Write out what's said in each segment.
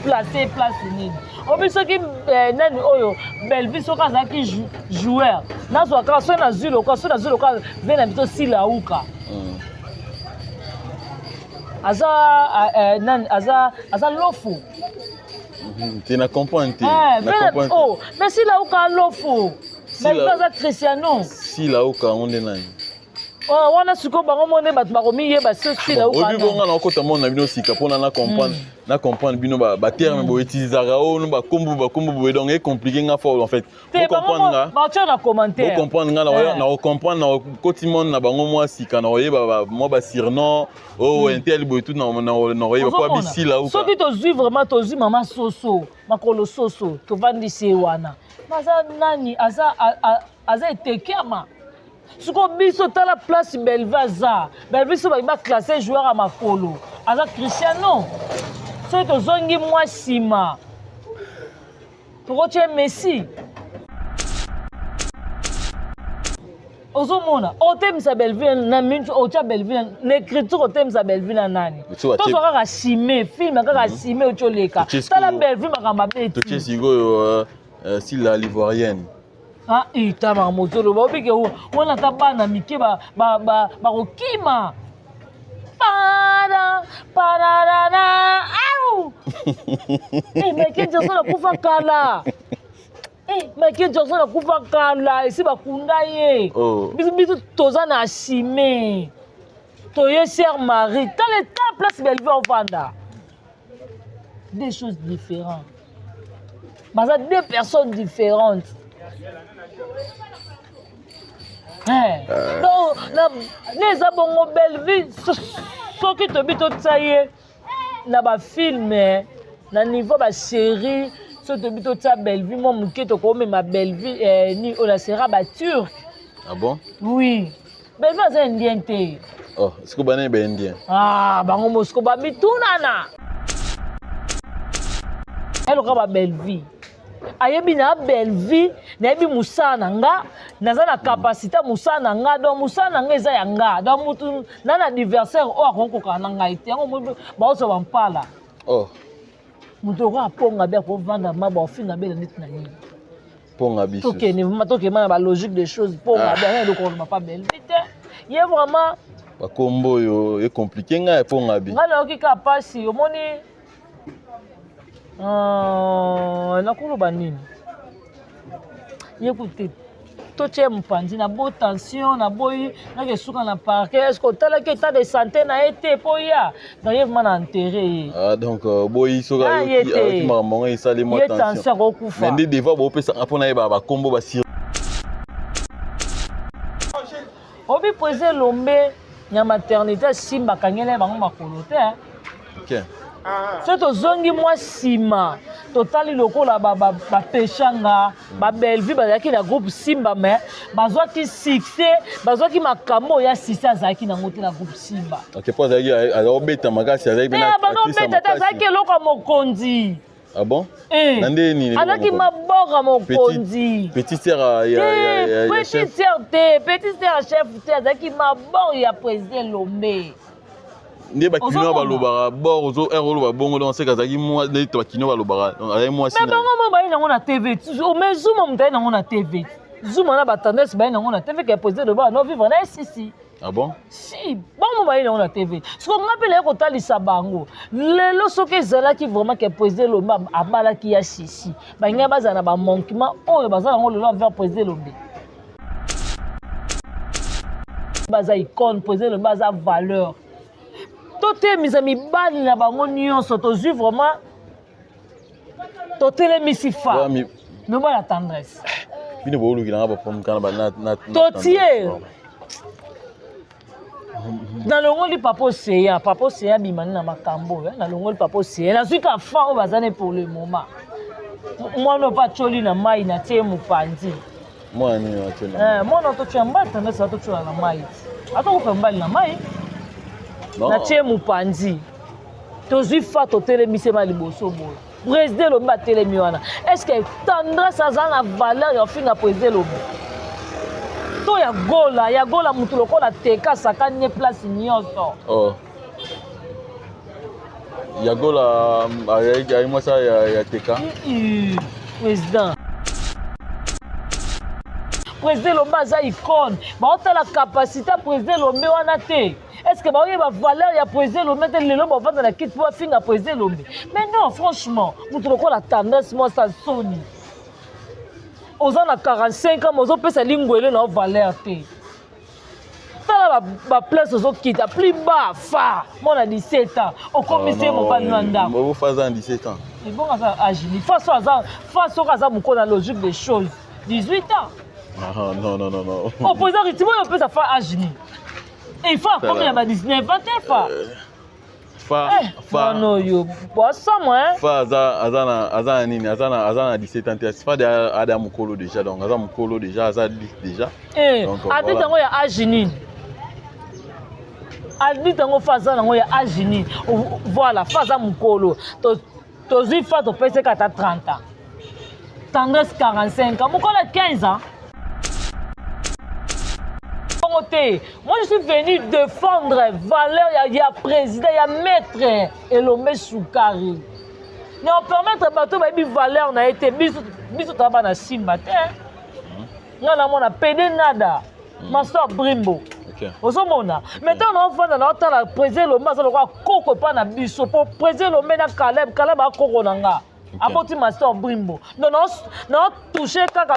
toplace place nini obi soki eh, nani oyo bellevue soki azalaki joueur nazwa kaka soki nazwi lokola soki nazwi lokola ve na biso silauka Aza eh, nani aza aza lofu. Te na comprendre te. Eh, na comprendre. Oh, mais sila uka lofu. Mais aza Cristiano. Sila uka on nde nani? Oh, wana sikoyo bango mone bato bakomiyeba so sila uka. Oyebi bonga na okota mona na bino sika mpona na comprendre. Na comprendre bino ba, ba terme mm. bo utilisaka oyo oh, bakombo bakombo boye donc e compliqué nga fort en fait. Te bango batia na commentaire. Bo comprendre nga na eh. na comprendre na koti monde na bango mwa sika na oyeba mwa ba surnom oh mm. intel boye tout na na na oyeba po abisila uka. Soki tozui vraiment tozui mama soso makolo soso tovandisi ye wana. Aza nani aza aza etekiama. Sikoyo biso tala place Bellevue aza. Bellevue soki balingi ba classer joueur ya makolo aza Cristiano. Soki tozongi mwa nsima tokotia Messi. Ozomona otemisa Bellevue na minute otia Bellevue na écriture otemisa Bellevue na nani? Tozwa kaka chime film kaka mhm. chime oti oleka. Tala Bellevue makambo abeti. Totie sikoyo euh, euh, Sila l'ivoirienne. Ah, ita makambo ozoloba obike wana ata bana mike bakokima para pararara au eh, Michael Jackson akufa kala eh, Michael Jackson akufa kala esi bakunda ye oh. biso biso toza na asime toye sœur Marie tala eta place Bellevue ovanda deux choses différentes baza deux personnes différentes eh. euh. donc na eza bongo bellevue soki tobi totia ye na bafilme na niveau basérie soki tobi totia bellevue mwa moke tokomema bellevue eh, ni oyo na série ya baturc ah bon oui Bellevue aza indien te. Oh, siko banani ba indien? Ah, bango mosiko ba mitunana. Eloka ba Bellevue. Ayebi na Bellevue, nayebi mosala na nga, naza na capacité mosala na nga, donc mosala na nga eza ya nga. Donc mutu na na adversaire oyo akoki kokana na ngai te. Yango baozwa ba mpala. Oh. Moto okoka aponga be akovanda maba ofinga bela neti na nini. Ponga biso. Tokende vraiment tokende na ba logique des choses ponga ah. bien eloko koloba pa Bellevue te. Ye vraiment bakombo oyo e compliqué ngai ponga bi. Ngai nayoki kaka pasi omoni euh, nakoloba nini ye kutu totie mopanzi na bo tension na boyi nake suka na parquet est ce que otalaki état de santé na ye te mpo ya donc ye vraiment na enterre ye ah, donc euh, boyi soki ah, ayoki makambo yango esali mwa ye tension akokufa mais nde devoir bopesaka mpo nayeba bakombo basir obi poise elombe na maternité asimba akangela ye bango makolo te okay. soki tozongi mwa nsima totali lokola bapeshanga babellevue bazalaki na groupe simba mais bazwaki succès bazwaki makambo oyo ya sisi azalaki nango te na groupe simba okay, po azalaki azalobeta makasi azalaki obeta te azalaki eloko ya mokonzi Ah bon? Eh. Na nde nini? Azalaki maboka mokonzi. Petite sœur ya ya ya Petite sœur te, petite sœur chef te, azalaki mabor ya président Lombe. nde bakinois balobaka bor ozo heure oloba bongo donc seke azalaki mwa nde bakinois balobaka azalaki mwasi mais bango mo baye nango na tv mais zuma moto aye nango na tv zuma na batendance baye nango na tv ke président loba no vivre na esisi ah bon si bango mo baye nango na tv siko nga mpe naye kotalisa bango lelo soki ezalaki vraiment ke président elombe abalaki ya sisi balingai bazala na bamanquement oyo baza nango lelo envers président elombe baza icone président elombe aza valeur totelemisa mibali na bango nyonso tozwi vraiment totelemisi fa mobali ya tendresse bino boolukilanga bapromkana totie nalongoli papa oseya papa oseya abimani na makambo oyo nalongoli papa oseya nazwi ka fa oyo baza ne pour le moment mwana oyo mpe atyoli na mai natie ye mopanzi mwana oyo totyola mobali tendance atotyola na mai atokufa mobali na mai natie ye mopanzi tozwi fa totelemisi ye ma liboso boye Président Elombe atelemi wana. Est-ce que tendresse aza na valeur ya ofinga président Elombe? To ya gola, ya gola mutu lokola teka sakani ye place nyonso. Oh. Ya Gola ayi mwasi ya teka. Président. Président Elombe aza icône. Baotala capacité ya président Elombe wana te. Est-ce que baoyeba valeur ya président Elombe te? Lelo bavanda na kiti mpo bafinga président Elombe. Mais non, franchement, moto lokola Tendresse, mwasi ya soni. Oza na 45 ans, ozopesa lingwele na yo valeur te. Tala baplace ozokita plus bas. Fa mwana 17 ans, okomisi ye mobali na ndako. Bongo fa aza na 17 ans? Ebongo aza âge ni? Fa so aza, fa soki aza mokolo, na logique des choses, 18 ans. Ah, non, non, non, non. Oh, président Ritimo, oyo opesa fa âge ni? E fa akomi na ba 19 ans te, fa. Fa fa Mwana oyo bosomo. Fa aza na nini, aza na 17 ans te. Fa de ada mokolo déjà, donc aza mokolo déjà, aza adulte déjà. Donc, adulte voilà. Yango ya âge nini? Adulte yango, fa aza nango ya âge nini? Voilà, fa aza mokolo. Tozwi fa, topesi ata 30 ans, Tendresse 45 ans, mokolo ya 15 ans bongo te. Moi, je suis venu défendre valeur ya président, ya maître Elombe Sukari. Na permettre bato bayebi valeur na ye te. Biso toza bana Simba te. Nga namona pede nada, master Brimbo. Ozomona, mais ntango naofanda, naotala président Elombe aza lokola koko epa na biso, mpo président Elombe na Caleb, Caleb akoko na nga. Aboti master Brimbo, donc naotouche kaka,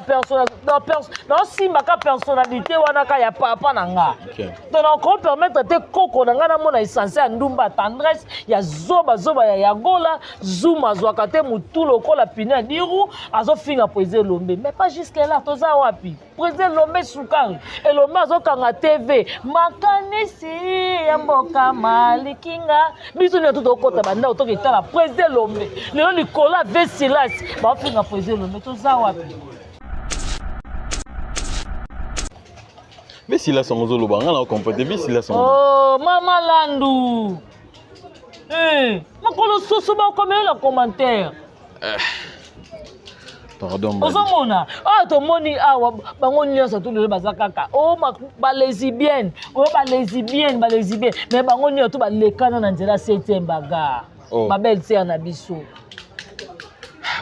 naosimba ka personnalité wana ka ya papa na nga. Donc nakopermettre te koko na ngai namona essentiel ya ndumba ya Tendresse, ya zobazoba ya Yagola Zuma, azwaka te motu lokola pine ya diru, azofinga président Elombe. Mais pas jusque là. Toza wapi? Président Elombe Sukari, Elombe azokanga TV, makanisi ya mboka malikinga. Biso nyonso tokota bandako, toketala président Elombe. Lelo likolo ave Silas, baofinga président Elombe. Toza wapi? Mais Silas yango ozoloba, nga na comprendre te. Silas yango? Oh, mama Landu. Eh, makolo soso, bakomela na commentaire. Pardon, mbadi. Ozomona oyo tomoni awa, bango nyonso tu lelo baza kaka o balesbienne, oyo balesbienne, balesbienne, mais bango nyonso tu balekana na nzela 7e bagarre. Oh. Babelle sœur na biso.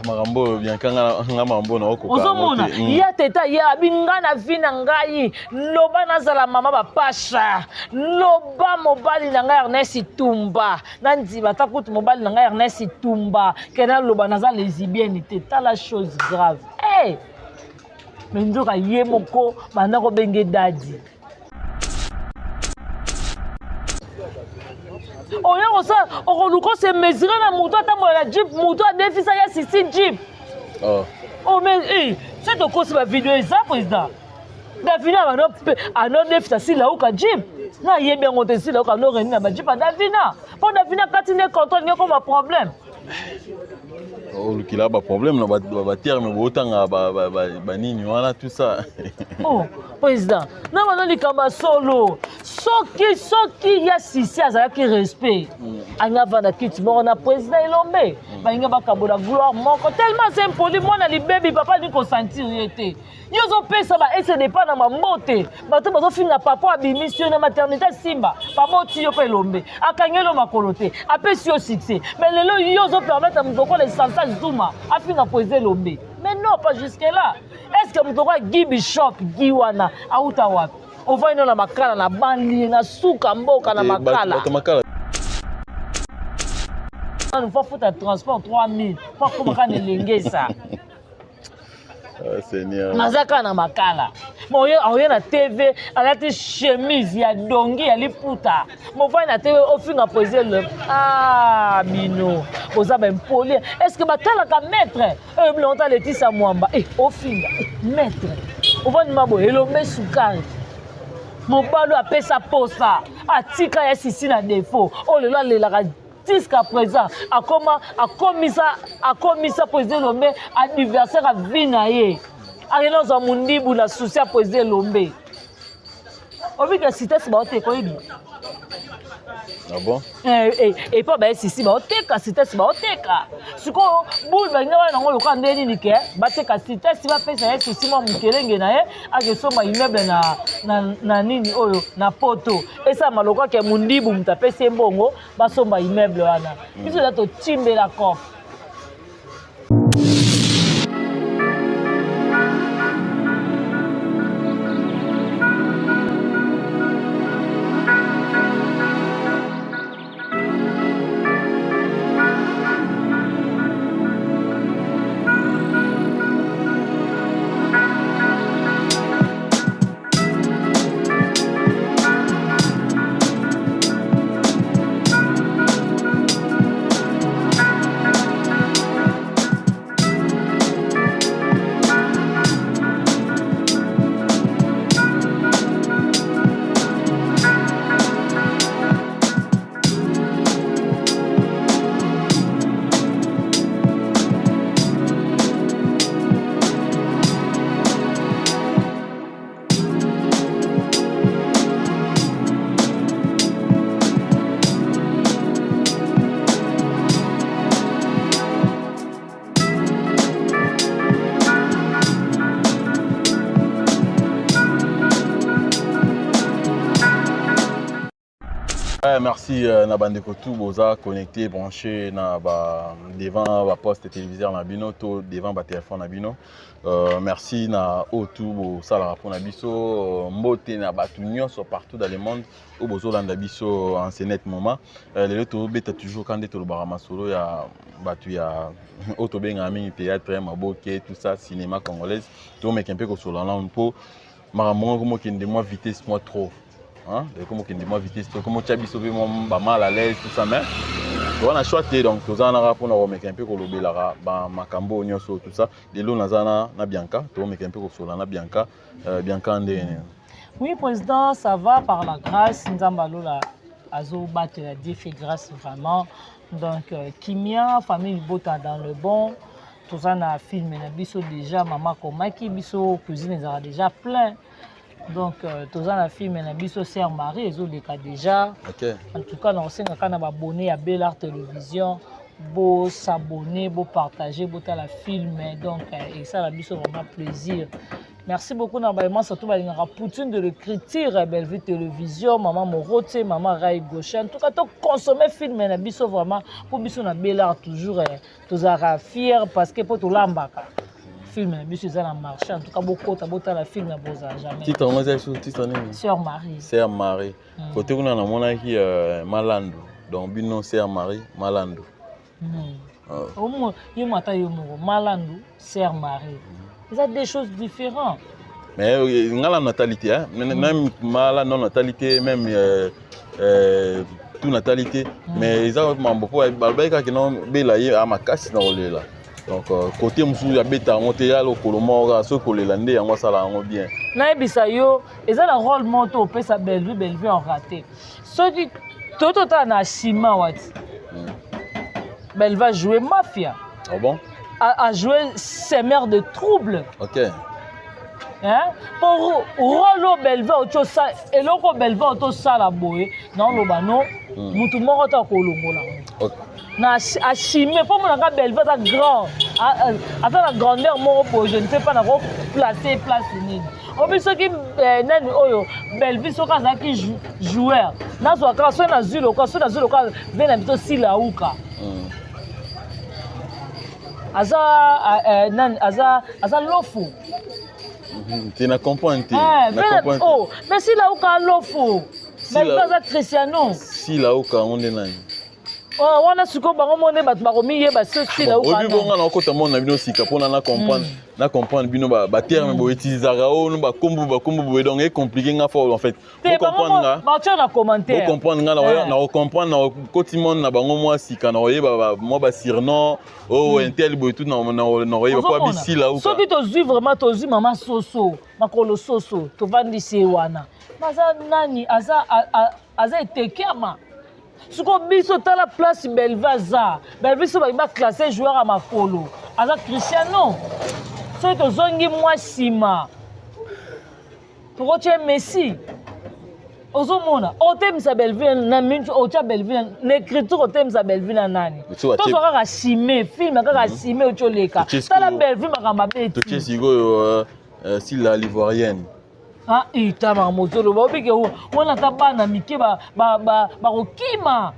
Makambo oyo, Bianca, nga makambo na okoka yango Ozomona te. Ya teta ye abi nga na vi na ngai, loba nazala mama bapasha, loba mobali na ngai Ernest Tumba, nandima ata kutu mobali na ngai Ernest Tumba ke naloba naza lesbienne te. Tala, chose grave. Hey! Mais nzoka ye moko banda kobenge daddy. Oya kosala, okoluka ose mesure na moto atambola na jeep, moto adefisa ya sisi jeep. Oh. Oh, mais eh, soki tokosi, bavideo eza. Président Davina bano anodefisa Silauka jeep, nayebi yango te. Silauka anoreni na bajeep ya Davina, mpo Davina kati nde contrôle nge koma problème. Olukila baproblème na baterme bootanga banini wana, tout ça. Oh, président, na bano likambo ya solo, soki ya sisi azalaki respect, alingi avanda kiti moko na président Elombe, balingi bakabola gloire moko. Tellement c'est impoli, mwana libebi, papa alingi kosentir ye te. Yo ozopesa ba ese depa na mambote, bato bazofinga papa abimisi yo na maternité, simba baboti yo mpe Elombe akangeli yo makolo te, apesi yo succès. Mais lelo yo ozopermettre moto lokola Esansa Zuma afinga président Elombe? Mais non, pas jusque là. Est ce que moto lokola Guy Bishop, Guy wana auta wapi? Ovandi no na Makala, na banlie, na suka mboka na Makala. Bato Makala. Nanu fa futa transport 3000 po akomaka na Elengesa. Ah, Seigneur. Naza kaka na Makala. Oye, oye na TV alati chemise ya dongi ya liputa, mofai na TV ofinga président le. Ah, bino oza baimpoli. Est ce que batalaka maître oyo bilongo? Ta Letisa Mwamba, eh, ofinga, eh, maître ovandi maboye. Elombe Sukari, mobali oyo apesa posa, atika ya sisi na défaut oyo lelo alelaka jusqu'à présent. Akoma akomisa président Elombe adversaire ya vie na ye. Akende ozwa mondibu na susi ya président Elombe. Obika sitesi baoteka, oyebi. Ah bon? Eh, eh, epa baye sisi baoteka sitesi baoteka sikoyo boule balinga bana nango lokola nde nini ke bateka sitesi bapesa ye sisi mwa mokelenge na ye akesomba immeuble na, na, na nini oyo na poto esalama lokola ke mondibu moto apesi ye mbongo basomba immeuble wana biso eza totimbela cope. Ouais, merci euh, na bandeko tout boza connecté branché na ba devant ba poste téléviseur na bino to devant ba téléphone na bino euh, merci na oyo tout bosalaka mpona biso euh, mbote na bato nyonso partout dans le monde oyo bozolanda biso en ce net moment euh, lelo tobeta toujours ka nde tolobaka masolo ya bato ya oyo tobengaka mingi théâtre maboke tout ça cinéma congolaise tomeka mpe kosolola nano mpo makambo moko komokende mwa vitesse mwa trop ekomokende mwa vitesse to komotya biso mpe mwa bamal à l'aise tout ça, mais toza na choix te. Donc toza naka mpona komeka mpe kolobelaka bamakambo oyo nyonso tout ça. Lelo naza na Bianca, tokomeka mpe kosolola na Bianca. Bianca, ndenge nini? Oui, président, ça va par la grâce. Nzambe alola azobatela, Dieu fait grâce vraiment. Donc kimia, famille libota dans le bon. Toza na film na biso déjà, mama komaki biso, cuisine ezalaka déjà plein. Donc toza na film na biso Sœur Marie, ezoleka déjà. En tout cas, naosengaka na baabonnés ya Belart Télévision, bos'abonner, bopartager, botala film. Donc esala biso vraiment plaisir. Merci beaucoup na bayema surtout balingaka Poutine de l'écriture, Bellevue Télévision, mama Morote, mama Rai Gauche. En tout cas, toconsommer film na biso vraiment, mpo biso na Belart toujours tozalaka fier parce que mpo tolambaka film na biso eza na marché. En tout cas, bokota botala film ya bozala jamais. Titre yango eza lisusu titre nini? Sœur Marie. Sœur Marie. Kote kuna namonaki Malandu, donc bino Sœur Marie Malandu. Omo yo mo, ata yo moko, Malandu, Sœur Marie eza deux choses différentes. Mais nga na natali te, hein. Même Malandu natali te, même tout natali te, mais eza mambo mpo balobaki kaka no bela ye a makasi na kolela. Donc côté mosusu abeta yango te, ya lokolo moko kaka soki kolela nde yango asala yango bien. Nayebisa yo, eza na rôle moko to opesa Bellevue, Bellevue en raté. Soki to totala na nsima wati, Bellevue a joué mafia. Ah bon? A joué semeur de trouble. Hein? Po rôle oyo Bellevue auti osala, eloko oyo Bellevue auti osala boye, naoloba no mutu moko to akolongola yango na assume, mpo monaka Bellevue aza grand, aza na grandeur moko boye, je ne sais pas nakoplace place nini. Obi soki nani oyo Bellevue, soki azalaki joueur, nazwa kaka soki nazwi lokola, soki nazwi lokola ve na biso Silauka. Aza nani, aza lofu. Te, na comprendre te. Na comprendre. Oh, mais Silauka lofu, Bellevue aza Cristiano. Silauka yango nde nani? Oh, wana sikoyo bango mo nde bato bakomiyeba so Silauka. Oyebi bonga na okota mona na bino sika mpona na comprendre, na comprendre bino baterme boutilisaka oyo, bakombo boye. Donc ecompliqué nga fort en fait. Bocomprendre nga. Batia na commentaire. Bocomprendre nga, na ocomprendre, na okoti monde na bango mwa sika, na oyeba mwa basurnom oyo intel boye tout, na oyeba po abisila. Soki tozwi vraiment, tozwi mama soso, makolo soso, tovandisi ye wana, aza nani, aza etekiama. Sikoyo biso tala place Bellevue aza. Bellevue, so balingi baclasse joueur ya makolo, aza Cristiano. Soki tozongi mwa nsima, tokotia Messi. Ozomona otemisa Bellevue na minute, otya Bellevue na écriture, otemisa Bellevue na nani? Tozwa kaka chime film kaka chime oti oleka. Tala Bellevue, makambo mabe. Totie sikoyo Sila l'ivoirienne. Ah, ita makambo ozoloba, obike wana ata bana mike bakokima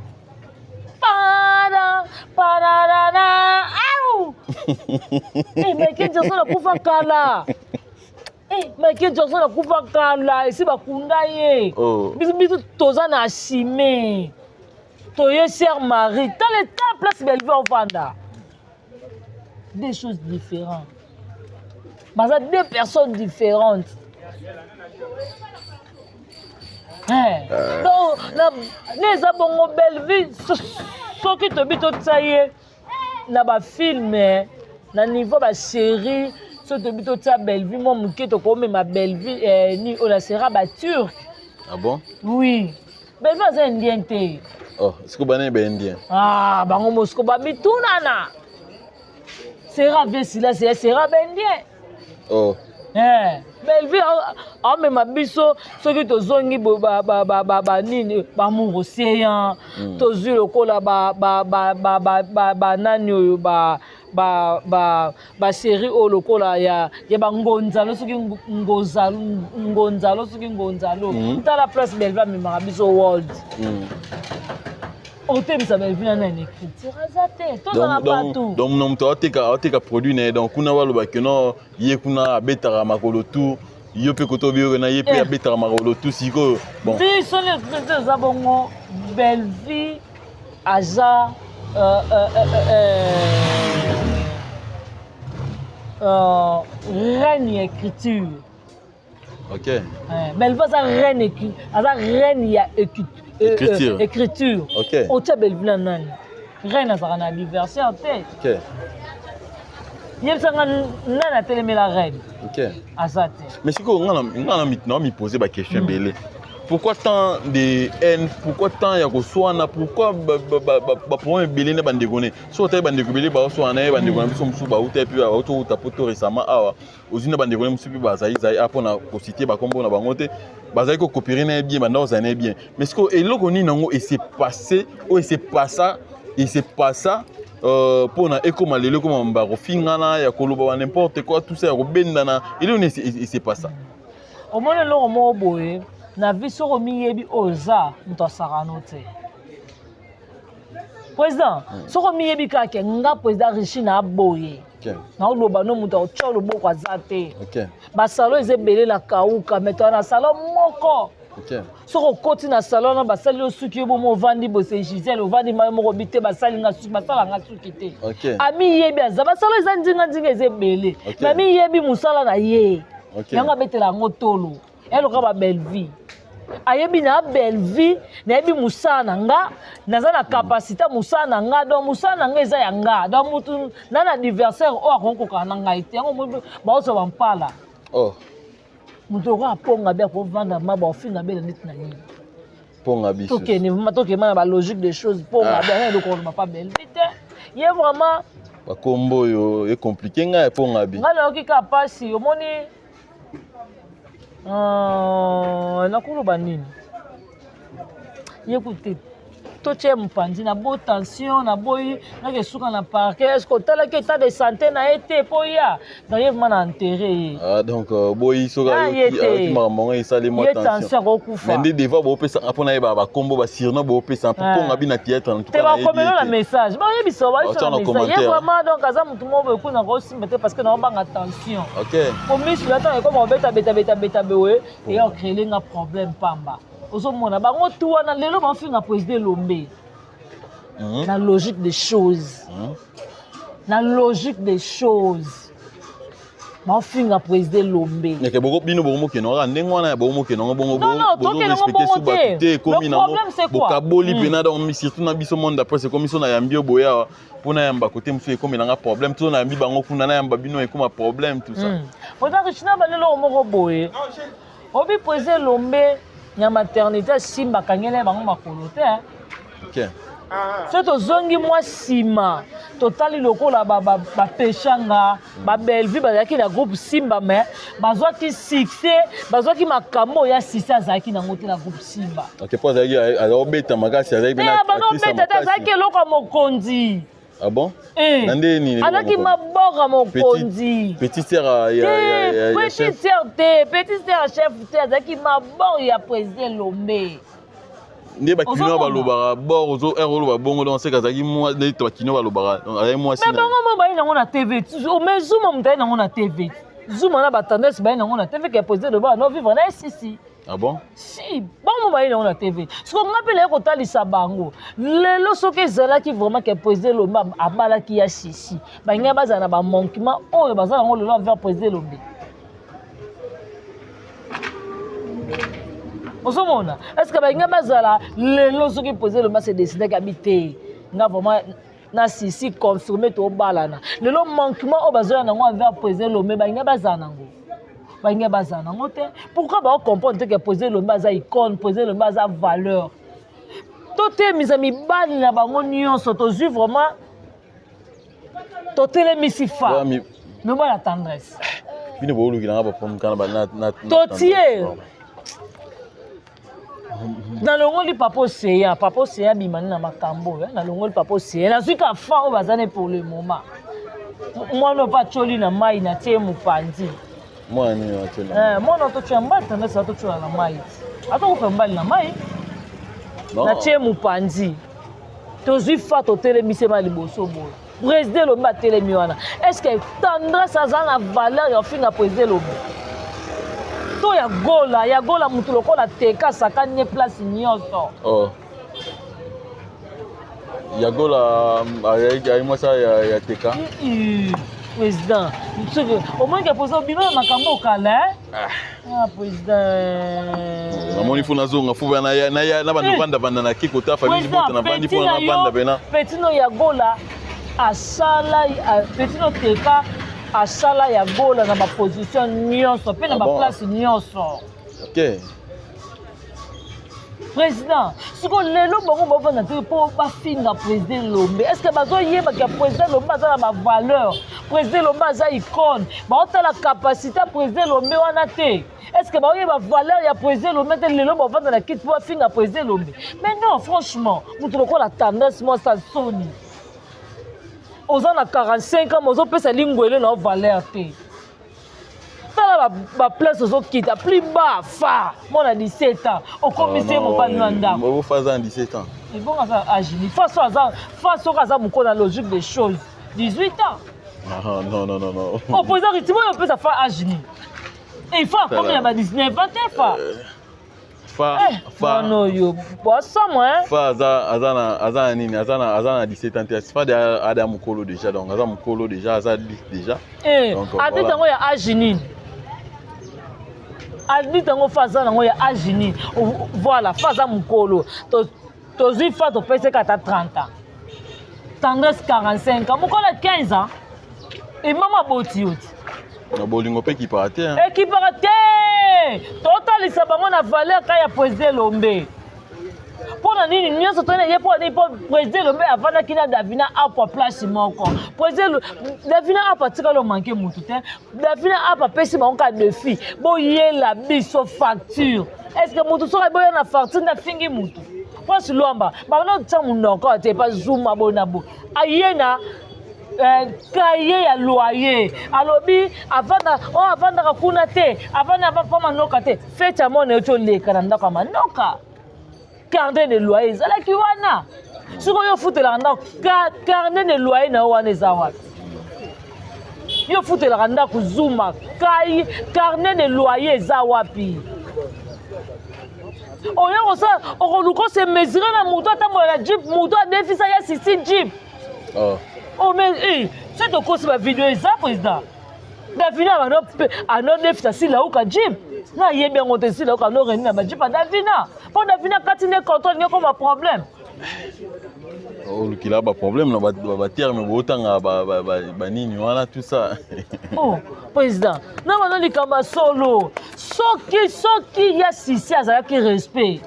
para pararara au. Eh, Michael Jackson akufa kala. Eh, Michael Jackson akufa kala, esi bakunda ye. Oh. Biso biso toza na asime toye sœur Marie. Tala eta place Bellevue ovanda, deux choses différentes, baza deux personnes différentes. Eh, donc na eza bongo. Bellevue, soki tobi totia ye na bafilm, na niveau basérie, soki tobi totia Bellevue mwa moke, tokomema Bellevue ni oyo na série baturc. Ah bon? Oui, Bellevue aza indien te. Oh, sikoyo banani baindien? Ah, bango mosiko bamitunana sera vesila sera baindien. Oh. Eh, Bellevue aomema biso soki tozongi banini, bamour océan, tozwi lokola banani oyo, basérie oyo lokola ya bangonzalo, soki ngonzalo, soki ngonzalo. Tala place Bellevue amemaka biso world. Otemisa Bellevue na nani? Écriture aza te, tozala bato. Donc na moto aoteka produit na ye, donc kuna balobaki no ye kuna abetaka makolo tu, yo mpe koto obi oyo na ye mpe abetaka makolo tu sikoyo, bon. Biso nde eza bongo. Bellevue aza reine ya écriture. Bellevue aza reine, aza reine ya écriture. Écriture. Otia Bellevue na nani? Reine azalaka na adversaire te. Yebisanga nani atelemela reine? Aza te. Mais sikoyo nga na mipose baquestion ebele. Pourquoi tant de haine? Pourquoi tant ya koswana? Pourquoi baproblème ebele na bandeko ne? So otali bandeko ebele baoswana na ye, bandeko na biso mosusu bauta epi bauta outa poto récemment awa, ozwi na bandeko ne mosusu mpe bazali zali a mpona kociter bakombo na bango te, bazali kocoopérer na ye bien, banda kozala na ye bien. Mais sikoyo eloko nini yango ese passé oyo ese passa ese passa mpona ekóma lelo, ekóma bakofingana, ya koloba ba n'importe quoi, tout ça, ya kobendana? Eloko nini ese passa? Omoni eloko moko boye na vie, soki omiyebi oyo oza, moto asakano te, président. Soki omiyebi kaka, nga président Richi na aboye, naoloba no, moto akotya loboko aza te. Basalon eza ebele na kauka, mais toza na salon moko. Soki okoti na salon wana, basali yo suki, yo bomo ovandi bose, Gisele ovandi mai moko bi te, basali nga suki, basala nga suki te. Amiyebi aza, basalo eza ndinga-ndinga, eza ebele, mais amiyebi mosala na ye. Yango abetela yango tolo, eloka babellevie ayebi na Bellevue, nayebi mosala na nga, naza na capacité mosala na nga, donc mosala na nga eza ya nga, donc mutu na na adversaire oyo akoki kokaka na ngai te. Yango baozwa bampala. Oh. Moto okoka aponga be, akovanda ma baofinga bela neti na nini? Mponga biso. Tokende vraiment, tokende na balogique des choses. Mponga be aza eloko koloba pa Bellevue te, ye vraiment. Bakombo oyo ecompliquer ngai, mponga bi. Ngai nayoki kaka mpasi. Omoni, nakoloba nini? Ye kute totie mopanzi na bo tension, naboyi nake suka na parquet. Est ce que otalaki état de santé na ye te mpo ya donc ye vraiment na enterre ye? Ah, donc boyi soki Ah, ye te. Ayoki makambo yango esali mwa ye tension. Tension akokufa. Mais nde devoir boopesaka mpona yeba bakombo, basurnom boopesa mpo Ah. mponga bi na théâtre en tout Te cas nayebi bakomelo na ye te. message, bayebisa, bayebisa Batia na na message ye. commentaire. Vraiment, donc aza motu moko boye kuna kosimba te, parce que naobanga tension. Po misu ya ntango ekoma kobeta beta beta beta boye, eya ocréer nga problème pamba. Ozomona bango tu wana lelo baofinga président Elombe. Na logique des choses, na logique des choses, baofinga président Elombe. Eke boko bino bokomokende kaka ndenge wana ya bokomokende yango bongo. Non, non, tokende yango bongo te. Te, ekomi Le nango problème, c'est quoi? bokaboli mpena, donc surtout na biso monde après, ekomi so nayambi yo boye awa mpo nayamba kote mosusu, ekomi nanga problème to nayambi bango kuna, nayamba bino, ekoma problème, tout ça. Président Richina, balelo moko boye obi président Elombe ya maternité asimba akangeli bango makolo te. Soki tozongi mwa nsima, totali lokola bapeshanga, babellevue bazalaki na groupe Simba, mais bazwaki succès, bazwaki makambo oyo ya Sisi azalaki nango te na groupe Simba. Ok, po azalaki azalobeta makasi, azalaki mpe banobeta te, azalaki eloko ya mokonzi. Ah bon? Eh. Na nde nini? Azalaki maboka mokonzi. Petite sœur ya ya ya petite sœur te, petite sœur chef te, azalaki mabor ya président Lombe. Nde bakinois balobaka bor ozo heure oloba bongo, donc seka azalaki mwa nde bakinois balobaka, donc azalaki mwasi. Mais bango mo baye nango na TV, mais Zuma moto aye nango na TV. Zuma na ba tendance baye nango na TV ke président Lombe no vivre na sisi. Ah bon? Si, bango baye nango na TV. Siko nga mpe naye kotalisa bango. Lelo soki ezalaki vraiment ke président Lombe abalaki ya sisi, balingai bazala na ba manquement oyo baza nango lelo envers président Lombe. Ozomona, est ce que balingai bazala lelo soki président Lombe ase décidaki abi te nga vraiment na sisi confirme tobalana, lelo manquement oyo bazoya nango envers président Lombe, balingai bazala nango, balingai bazala nango te. Pourquoi baocomprendre te ke président Lombe aza icône, président Lombe aza valeur? Totemisa mibali na bango nyonso, tozwi vraiment totelemisi fa mobali ya tendresse. Bino boolukilanga baproblème kana na totie nalongoli papa Oseya, papa Oseya abimani na makambo oyo. Nalongoli papa Oseya, nazwi ka fa oyo baza ne pour le moment. Mwana oyo mpe atioli na mai, natie mopanzi. Mwana nini atioli? Mwana totyola mobali tendresse, atotyola na mai ti atokofa mobali na mai, natie mopanzi. Tozwi fa, totelemisi ma liboso boye, président Elombe atelemi wana. Est ce que tendresse aza na valeur ya ofinga président Elombe to ya gola? Ya gola motu lokola teka asakani ye place nyonso. Oh. Ya gola ayi mwasi ya teka. Président, soki omonike président obima na makambo okala. Ah, président, namoni fo nazonga fo na bando vandavanda na ke kota famille libota, navandi mpo navanda pena. Petit no ya gola asala, petit no teka asala ya gola na baposition nyonso mpe na baplace nyonso. Ok. Président, sikoyo lelo bango bavanda te mpo bafinga président Lombe. Est ce que bazoyebaka président Lombe aza na bavaleur, président Lombe aza icône? Baotala capacité ya président Lombe wana te. Est ce que baoyeba valeur ya président Lombe te? Lelo bavanda na kiti mpo bafinga président Lombe. Mais non, franchement, moto lokola tendance mwasa soni, oza na 45 ans, ozopesa lingwele na valeur te. Tala baplace ozokita plus bas, fa mwana 17 ans okomisi ye mobali na ndako. Fa aza na 17 ans? Ebongo aza age ni? Fa so aza, fa soki aza mokolo na logique des choses, 18 ans. Ah, non, non, non, non. Oh, président Ritimo, oyo opesa fa age ni? Il faut akomi na ba 19 ans te, fa. Fa fa mwana oyo bosomo. Fa aza na nini, aza na 17 ans te. Fa de ada mokolo déjà, donc aza mokolo déjà, aza adulte déjà. Adulte yango ya age nini? Adulte yango fa aza nango ya age nini? Voilà, fa aza mokolo, tozwi fa topeseka ata 30 ans, tendresse 45 ans, mokolo ya 15 ans, emama boti yo ti. Na bolingo mpe ekipaka te. Ekipaka te. Totalisa bango na valeur ka ya président Lombe. Mpo na nini nyonso toyena ye? Mpo na nini? Mpo président Lombe avandaki na Davina Apo place moko. Président Davina Apo atikali omanke motu te. Davina Apo apesi bango ka défi: boyela biso facture. Est ce que motu soki aboya na facture nde afingi motu? Prince Lwamba bana otya monoko te pa Zuma boye na boye, aye na cahier ya loyer, alobi avanda oyo avandaka kuna te, avanda pa manoka te. Fete ya mwana eti oleka na ndako ya manoka, carnet de loyer ezalaki wana. Soki oyo ofutelaka ndako, carnet de loyer na yo wana eza wapi? Yo ofutelaka ndako Zuma kai, carnet de loyer eza wapi? Oyo kosala, okoluka ose mesure na moto atambola na jeep, moto adefisa ya sisi jeep. Oh. Oh, mais eh, soki tokosi bavideo eza, président Davina ano anodefisa silauka jeep, nayebi yango te. Silauka anoreni na bajeep ya Davina, mpo Davina kati nde contrôle nge koma problème. Olukila baproblème na baterme bootanga banini wana, tout ça. Oh, président, na wana likambo ya solo, soki ya sisi azalaki respect,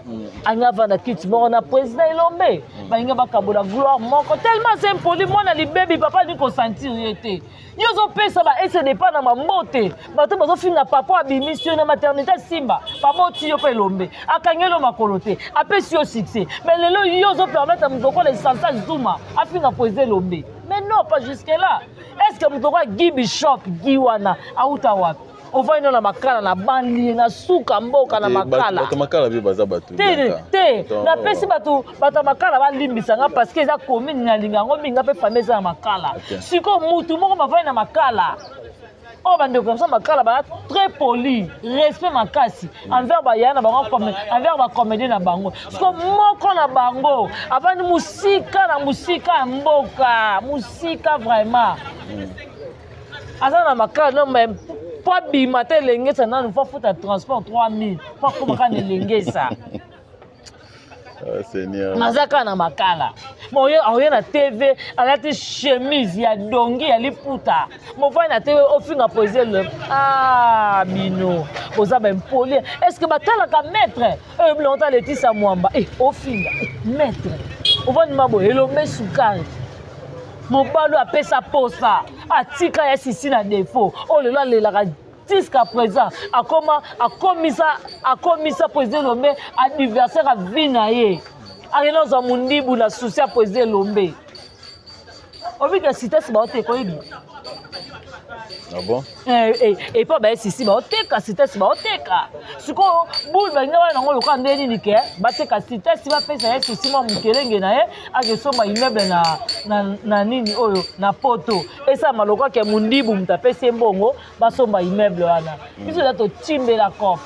angi avanda kiti moko na président Elombe. Balingi bakabola gloire moko tellement aza impoli, mwana libebi, papa alingi kosentir ye te. Yo ozopesa ba ese depa na mambote, bato bazofinga papa abimisi yo na maternité, simba baboti yo mpe Elombe akangeli yo makolo te, apesi yo succès. Mais lelo yo ozopermettre moto lokola Esansa Zuma afinga président Elombe? Mais non, pas jusque là. Est ce que moto lokola Guy Bishop, Guy wana auta wapi? Ovandi na Makala, na banlieue, na suka mboka na Makala. Bato Makala mpe baza bato. Te te, napesi bato, bato ya Makala balimbisanga parce que eza commune nalinga yango mingi, nga mpe famille eza na Makala. Sikoyo mutu moko bavandi na Makala oyo, bandeko na biso Makala baza très poli, respect makasi envers bayaya na bango, envers bacomédien na bango. Siko moko na bango avandi mosika na mosika ya mboka, mosika vraiment, aza na Makala no, mais po abima te Elengesa nanu fo afuta transport 3000 po akoma kaka na Elengesa. Ah, Seigneur. Naza kaka na Makala. Oye oye na TV, alati chemise ya dongi ya liputa, mofai na TV, ofinga poise le. Ah, bino boza baimpoli. Est ce que batalaka maître oyo bilongo ta Letisa Mwamba? Eh, ofinga eh, maître, ovandima boye. Elombe Sukari, mobali oyo apesa posa, atika ya sisi na défaut oyo lelo alelaka jusqu'à présent. Akoma akomisa président Elombe adversaire ya vie na ye. Akende ozwa mondibu na susi ya président Elombe. Obika sitesi baoteka, oyebi? Ah bon? Epo baye sisi baoteka sitesi, baoteka sikoyo bule balinga wana nango lokola nde nini ke bateka sitesi, bapesa ye sisi mwa mokelenge na ye, akesomba immeuble na nini oyo na Poto. Esalama lokola ke mondibu moto apesi ye mbongo, basomba immeuble wana. Biso eza totimbela cope.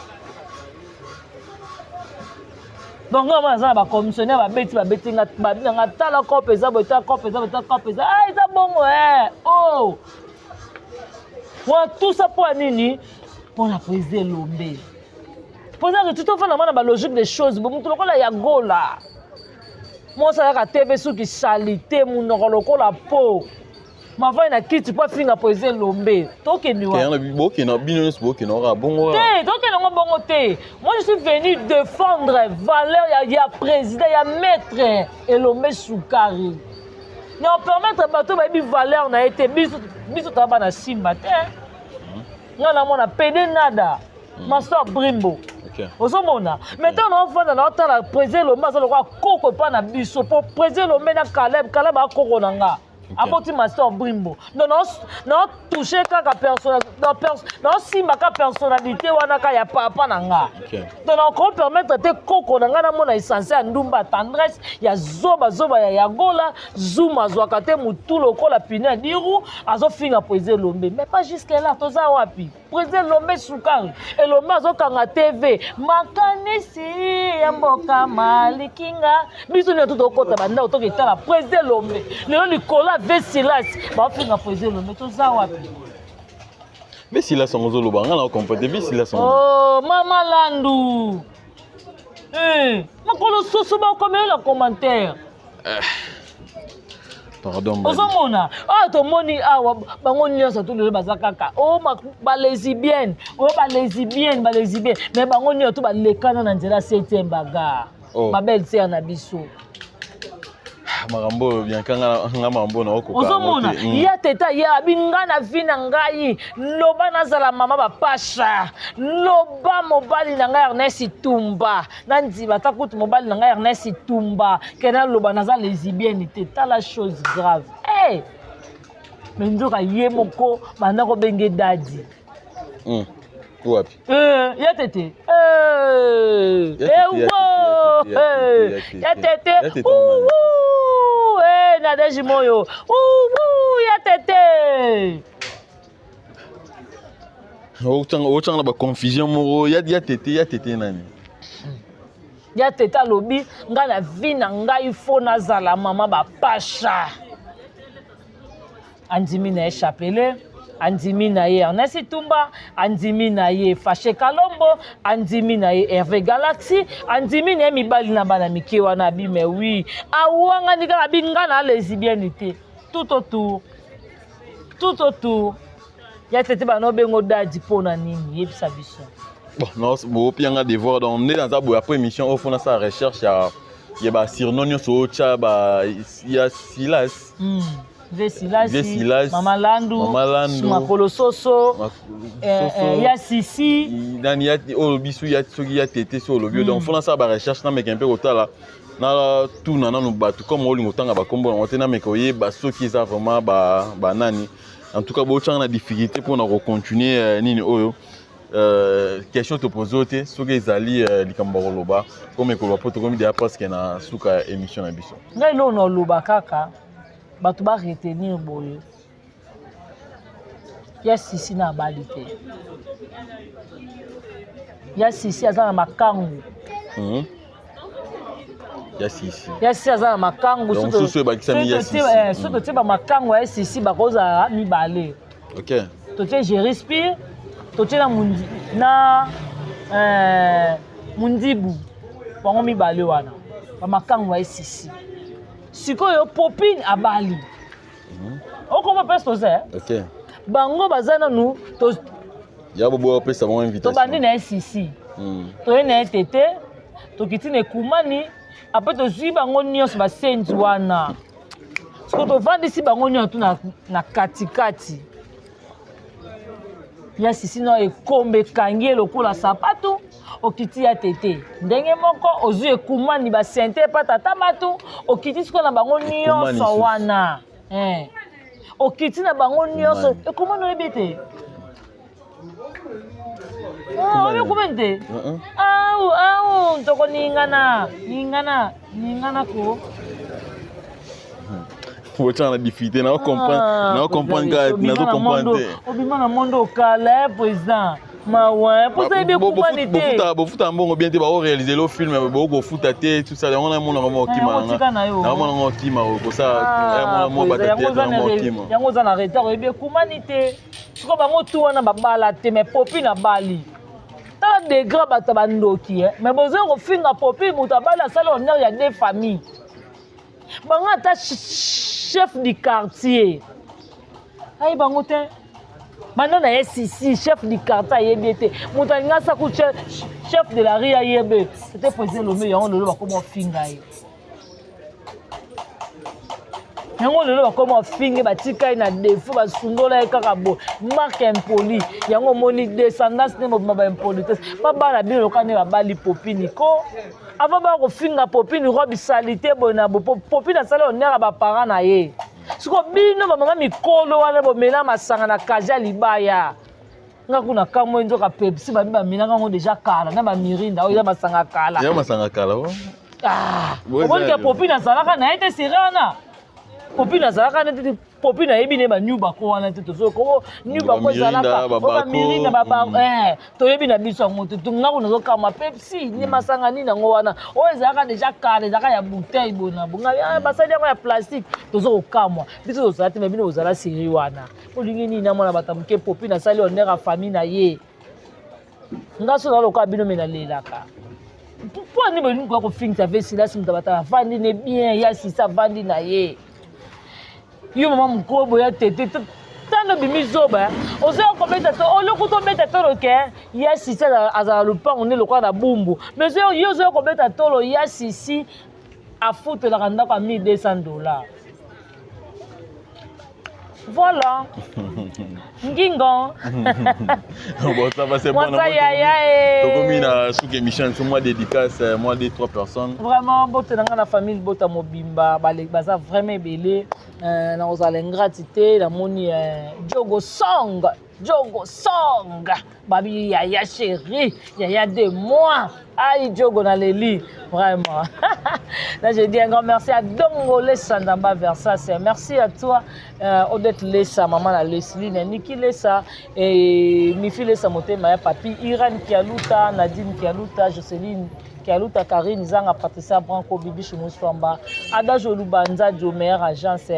Donc nga mwana aza na bacommissionnaire, babeti nga, babi na nga: "Tala cope eza boye, tala cope eza boye, tala cope eza." Ah, eza bongo eh. Oh, wana tout ça mpo ya nini? Mpo na président Elombe. Mpo eza que tofanda mwana balogique des choses bo motu lokola ya Gola, mwasi ayaka TV, suki saleté, monoko lokola po mavai na kiti mpo afinga président Elombe. Tokende wa Bokende bino nyonso, bokende kaka bongo. Te, tokende yango bongo te. Moi, je suis venu défendre valeur ya président, ya maître Elombe Sukari. Na permettre bato bayebi valeur na ye te. Biso toya bana Simba te. Nga namona pede nada, master Brimbo. Ozomona, mais ntango naofanda, naotala président Elombe aza lokola koko epa na biso, po président Elombe na Caleb, Caleb akoko na nga, aboti master Brimbo. Donc naotouche kaka, naosimba ka personnalité wana ka ya papa na nga. Donc nakopermettre te koko na nga namona essentiel ya ndumba ya Tendresse, ya zobazoba ya Yagola Zuma, azwaka te motu lokola pine ya diru, azofinga président Elombe. Mais pas jusque là. Toza wapi? Président Elombe Sukari, Elombe azokanga TV, makanisi ya mboka malikinga. Biso nyonso tokota bandako, toketala président Elombe lelo likolo ya Vesilas, baofinga président Elombe. Toza wapi? Vesilas yango ozoloba, nga na comprendre te Vesilas yango. Oh, mama Landu. Eh, makolo soso bakomela na commentaire. Pardon. Ozomona oyo tomoni awa, bango nyonso tu lelo baza kaka o balesbienne, o balesbienne, balesbienne, mais bango nyonso tu balekana na nzela septième bagarre. Oh. Babelle sœur na biso. Makambo oyo, Bianca, nga makambo na okoka. Ozomona ya teta ye abi nga na vie na ngai, loba nazala mama bapasha, loba mobali na ngai Ernest Tumba, nandima ata kutu mobali na ngai Ernest Tumba ke naloba naza lesbienne te. Tala, chose grave. Hey! Mais nzoka ye moko banda kobenge daddy. Wapi? Eh, ya tete. Eh, Ya tete, ya eh, wo, tete, ya tete, eh, ya ya tete. tete. Ya tete wana. Ouh, eh, Nadège Moyo. Ouh, ouh, ya tete. Otanga na baconfusion moko. Ya tete, ya tete nani? Ya tete alobi ngai na vie na ngai fo nazala mama bapasha. Andimi na ye Chapelet, andimi na ye Ernest Tumba, andimi na ye Fashe Kalombo, andimi na ye Hervé Galaxy, andimi na ye mibali na bana mike wana. Abi mais oui, awangani kaka, abi nga na lesbienne te. Tout autour, tout autour ya tete, bana obengo daddy mpo na nini? Yebisa biso. Bon, non, bopianga devoir. Donc nde naza boye, après émission oyo fo nasala recherche ya Ya basurnom nyonso otya ba ya Silas. Ve Silas, Ve Silas, Mama Landu, Mama Landu, Makolo Soso, Soso, ya Sisi. Nani ya oyo biso ya soki ya tete so olobi. Donc faut nasala barecherche, nameka mpe kotala, natuna nanu bato comme olinga otanga bakombo yango te, nameka oyeba soki eza vraiment banani. En tout cas, botyanga na difficulté mpona kocontinue nini oyo question topose oyo te. Soki ezali likambo ya koloba, comme ekoloba, mpo tokomi deya presque na suka ya émission na biso. Ngai eloko na oloba kaka, bato baretenir boye: ya Sisi na abali te, ya Sisi aza na makangu. Ya Sisi. Ya Sisi aza na makangu. Donc, susu ebakisami ya Sisi. Soki totie bamakangu ya Sisi, bakozala mibale. Totie Géri Spire, totie na Mundi, na Mundibu, bango mibale wana bamakangu ya Sisi. Sikoyo Popine abali, okoma mpesi toza bango baza nanu Ya boboya opesa bango invitation. Tobandi na ye Sisi, toye na ye tete, tokiti na ekumani, apres tozwi bango nyonso basenzi wana. Siko tovandisi bango nyonso tu na katikati ya Sisi na ekombe ekangi ye lokola sapatu. Okiti ya tete ndenge moko, ozwi ekumani, basente epa tata bato, okiti sikoyo na bango nyonso lisusu. Wana okiti na bango nyonso. Ekumani. Ekumani oyebi te? Ah, oyebi ekumani te? Uh-uh. Au au, ntoko ningana ningana ningana ko. Botyanga na difficulté, nao comprendre, nao comprendre kaka, nazo comprendre te. Obima na monde okala, président, mawa mposa yebi ekumani te. Bofuta mbongo bien te, baoréalise lo film, bokofuta te, tout ça, yango namonaka mwa okima. Otika na yo. Namonaka okima kosala mwa bato théâtre na mwa okima. Yango oza na retard, oyebi ekumani te. Siko bango tu wana babala te, mais Popi na bali. Tala degré bato ya bandoki, mais bozoyi kofinga Popi, moto abali, asali honneur ya deux familles. Bango ata chef du quartier ayi bango te. Banda na ye Sisi, chef du quartier ayebi ye te. Moto alingi asaku chef de la rue ayebe, c'était président Lome. Yango lelo bakoma ofinga ye, yango lelo bakoma ofinge, batika ye na défaut, basundola ye kaka boye, marque impoli. Yango omoni descendance nde mobima, baimpolitesse babala bino loka nde babali Popini ko. Avant baya kofinga Popini robe saleté boye na bo, Popini asali honneur ya baparent na ye. Siko bino bamama mikolo wana bomela masanga na kazi ya libaya, nga kuna kamwe nzoka Pepsi babi bamelaka yango deja kala na bamirinda oyo eza masanga kala. Ya masanga kala o. Ah, omoni ke Popine azalaka na ye te sere wana. Popine azalaka na te. Popine ayebi ne banyu bako wana te. Tozoko nyu bako ezalaka o bamirinda, toyebi na biso yango te. Nga kuna nazokama Pepsi ni masanga nini yango wana oyo ezalaka deja kala, ezalaka ya bouteille boye na bonga, basali yango ya plastique. Tozo kokamwa, biso tozala te, me bino bozala série wana. Olingi nini na mwana bato moke? Popine asali honneur ya famille na ye. Nga so nalokola bino, me nalelaka mpo ani bolingi koya kofingisa ve Silasi, moto bato avandi ne bien, ya Sisi avandi na ye. Yo mama mokolo boya tete, tando bimi zoba, ozoya kobeta to oloko tobeta tolo ke ya Sisi azala lupango nde lokola na bumbu, mais yo ozoya kobeta tolo. Ya Sisi afutelaka ndako ya 1200 $. Voilà, ngingo. Bon, ça va, c'est bon. Mwasa yaya e. Tokomi na suki émission so, moi dédicace, moi deux trois personnes. Vraiment, mbote na nga na famille bota mobimba, baza vraiment ebele. Nakozala ingrate te. Namoni Jogo Song, Jogo Song babi yaya chéri, yaya de moi, aïe Jogo na leli vraiment. Là, je dis un grand merci à Dongo Lesa Ndamba Versas, merci à toi Odette Lesa, maman na Leslie na Niki Lesa et Mifi Lesa, motema ya papi Iran Kialuta, Nadine Kialuta, Jocelyn Kialuta, Karine Zanga, Patricia Branco, Bibi Chumuswamba, Ada Jolubanza, Jo meilleure agence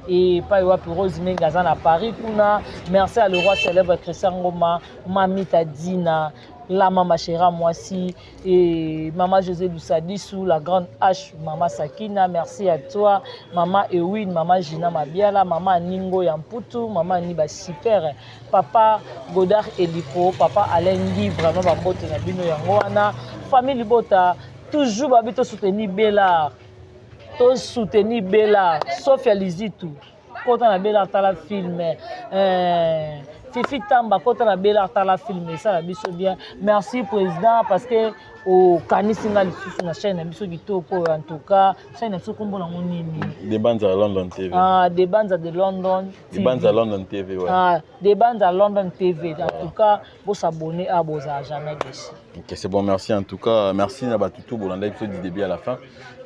et pai wapi Rose Menga aza na Paris kuna. Merci à le roi célèbre Christian Ngoma, Mamita Dina, la mama Chéra Mwasi et maman José Lusadisu, la grande H, maman Sakina, merci à toi, maman Ewin, maman Gina Mabiala, maman Ningo Yamputu, maman Niba Super, papa Godard Eliko, papa Alain Guy, vraiment bambote na bino yango wana, famille Libota. Toujours babi tosoutenir Belar, tosoutenir Belar. Sofia Lizitu, kota na Belar, tala film. Fifi Tamba, kota na Belar, tala film, esala biso bien. Merci président, parce que okanisi nga lisusu na chaîne na biso kitoko. En tout cas, chaîne na biso, kombo nango nini? Debanza London TV. Ah, Debanza de London TV. Debanza London TV, ouais. Ah, Debanza London TV. En tout cas, bosabonner, ah, bozala jamais déçu. Ok, c'est bon, merci en tout cas. Merci na bato tout bolanda épisode du début à la fin.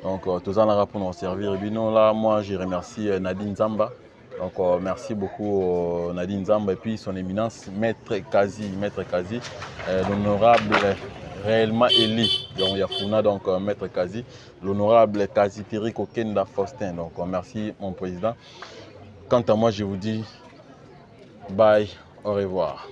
Donc, tozalaka pour nous servir. Et puis, non, là, moi, je remercie Nadine Zamba. Donc, merci beaucoup Nadine Zamba et puis son éminence, Maître Kazi, Maître Kazi, l'honorable réellement élu. Donc, il y a Funa, donc Maître Kazi, l'honorable Kazi Terry Kokenda Faustin. Donc, merci mon président. Quant à moi, je vous dis bye, au revoir.